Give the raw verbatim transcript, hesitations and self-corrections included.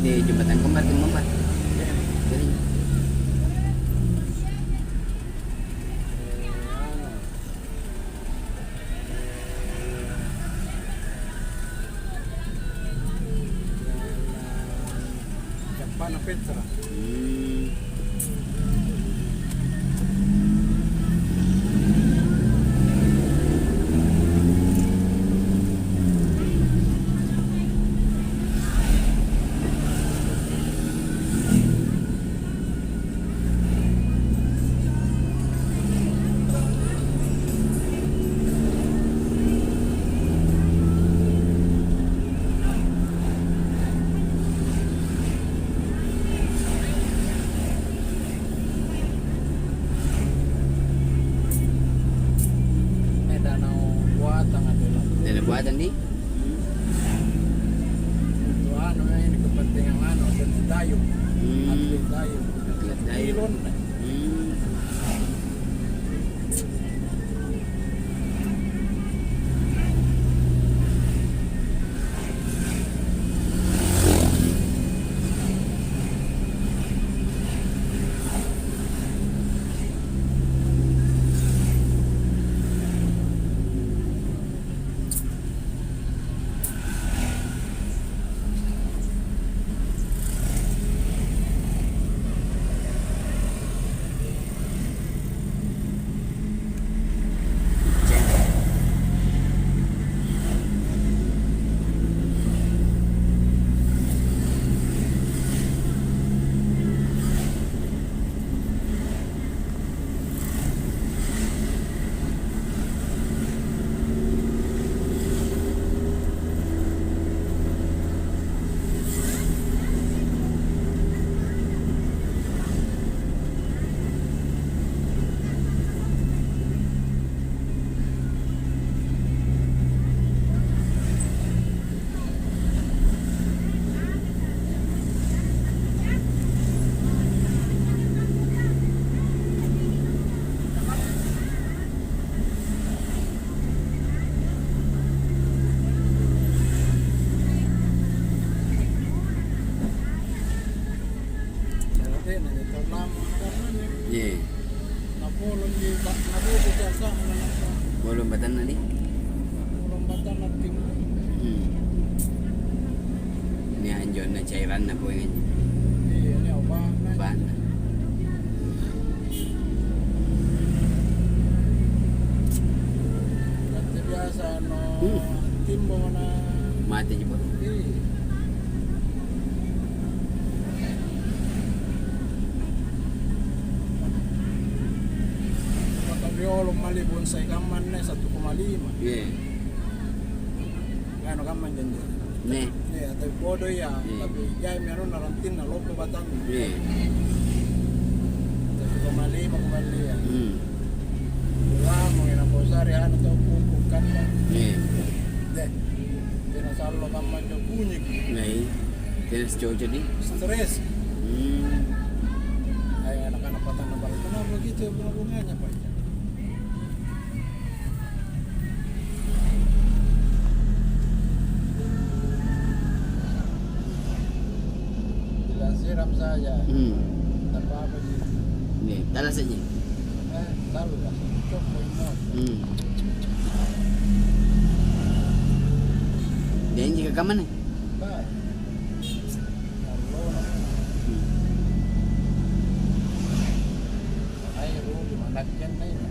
Di jembatan kembar, kembar. Jadi, Jalan Campana Petra. Hmm. Danau Buatan ada lah. Danau Buatan di? Itu anu, ini kepentingan anu, atlet dayung. Hmm. Atlet dayung. Atlet dayung. Pilon. Hmm. Iya. Bolong batanna di? Bolong batanna timbo. Hmm. Ini anjonna cairanna pole anjo. Iya, ini obatna. Obatna. Biasa no timbo na. Mate ji, Pak. Iya. Mata riolo mali bonsai kammanne satu koma lima. Iya. Anu kamma janji. Nih. Iya, tapi bodo ya, tapi jai mi anunna rantinna lompo batang. Iya. Satu koma lima koma lima. Hmm. Lama ya, naposari anu tau pupuk kan. Iya. Deh. Tena sallo kamma jauh bunyi. Nah, iya. Tena secoco di. Stres. Hmm. Ayo anak-anak patang nambal kenapa gitu ya bunga-bunganya, Pak? Bilang siram saja. Hmm. Tanpa apa sih? Nih, talas aja. Eh, tahu lah. Cok, mau. Hmm. Dia ini ke kamar nih? Bah. Kalau, hmm. Ayo, lu gimana kian nih?